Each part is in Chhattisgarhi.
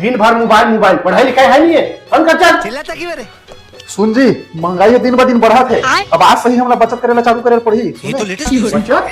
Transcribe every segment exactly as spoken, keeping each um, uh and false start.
दिन भर मोबाइल मोबाइल, पढ़ाई लिखाई है नहीं है, बंद कर चल। चिल्लाता क्यों रे? सुन जी, महंगाई ह दिन ब दिन बढ़त हे। आय। अब आज से ही हमला बचत करे ला चालू करे ला पड़ही। ये तो लेटेस्ट न्यूज़ है। बचत?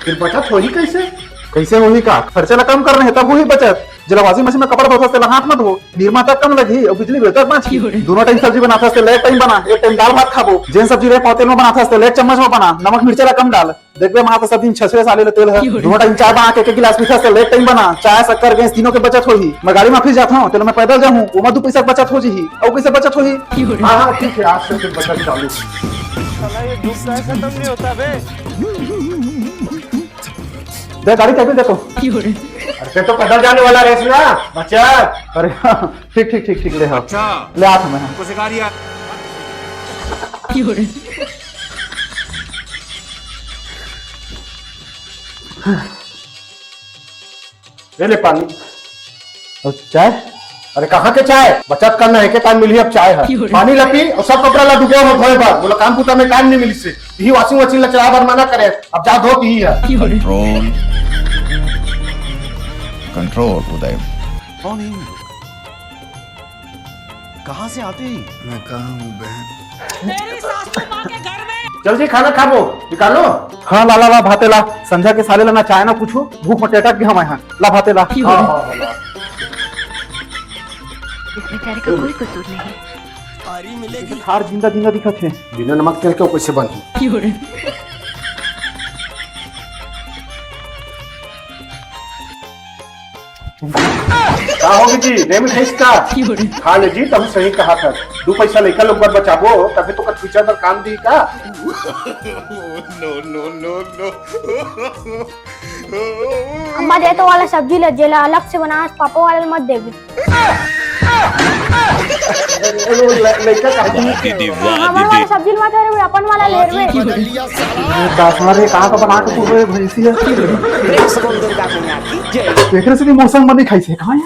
फिर बचत होही कैसे? कैसे होही का? खर्चा ला कम करना है तब होही बचत। जेला वॉशिंग मशीन में कपड़ा धोथस तेला हाथ मत धो, निरमा तक कम लगही और बिजली बिल तक बाँचही। क्यों रे? दोनों टाइम सब्जी बनाथस तेला एक टाइम बना, एक टाइम दाल भात खाबो। जेन सब्जी रे पाव तेल में बनाथस तेला एक चम्मच में बना, नमक मिर्चा ला कम डाल। देखबे, मना तो सब दिन छसरे साले ले तेल है। क्यों रे? दोनों टाइम चाय बना के, एक एक गिलास पीथस तेला एक टाइम बना, चाय, शक्कर, गैस तीनों के बचत होही। मैं गाड़ी में ऑफिस जात हूँ, तेला मैं पैदल जाहूँ, ओमा दू पैसा के बचत हो जही। और कैसे बचत होही? क्यों रे? हाँ, हाँ, ठीक है, आज से फिर बचत चालू। साला ये दुख का खत्म नहीं होता बे। दे गाड़ी चाबी दे तो। क्यों रे? अरे, ते तो पैदल जाने वाला रहिस ना, बचत। अरे, ठीक, ठीक, ठीक, ठीक, ले हाँ। अच्छा। ले आ था मैं। हमको सिखा रिया। क्यों रे? ले ले पानी। और चाय? अरे कहाँ के चाय? बचत करना है के टाइम मिली अब चाय है। क्यों रे? पानी ला पी और सब कपड़ा ला डुबो हो धोए बर। बोला काम पुता में टाइम नहीं मिली से। यही वॉशिंग मशीन ला चलाए बर मना करे। अब जा धो पी है। क्यों रे? कंट्रोल। कंट्रोल उदय। कौन है ये लोग? कहाँ से आते हैं? मैं कहाँ हूँ बहन? मेरी सासू माँ के घर में। जल्दी खाना खाबो, निकालो। हाँ, ला, ला, ला, भाते ला। संझा के साले ला ना चाय ना कुछू, भूख में टेटक गया हमारे यहाँ। ला, भाते ला। हाँ, हाँ, हाँ, ला। इस बेचारे का कोई कसूर नहीं। थार जिंदा, जिंदा दिखत है। बिना नमक तेल के कैसे बनही? का होगे जी, दे मिठाई का? खा ले जी, तब सही कहा था। दू पैसा लइका लोग बर बचाबो, तबे तो का फ्यूचर बर काम दी का? नो, नो, नो, नो। अम्मा, दे तो वाला सब्जी ले, जेला अलग से बनास, पापा वाला मत देबे। अरे, अरे, ल-, लइका का? वाह दीदी, वाह हमारे वाला दीदी। सब्जी मत ले रे, अपन वाला ले रे। ये दासना रे, कहाँ का बना के तू रे भैंसी है? एकरे से भी मौसम बनी खाई से, कहाँ है?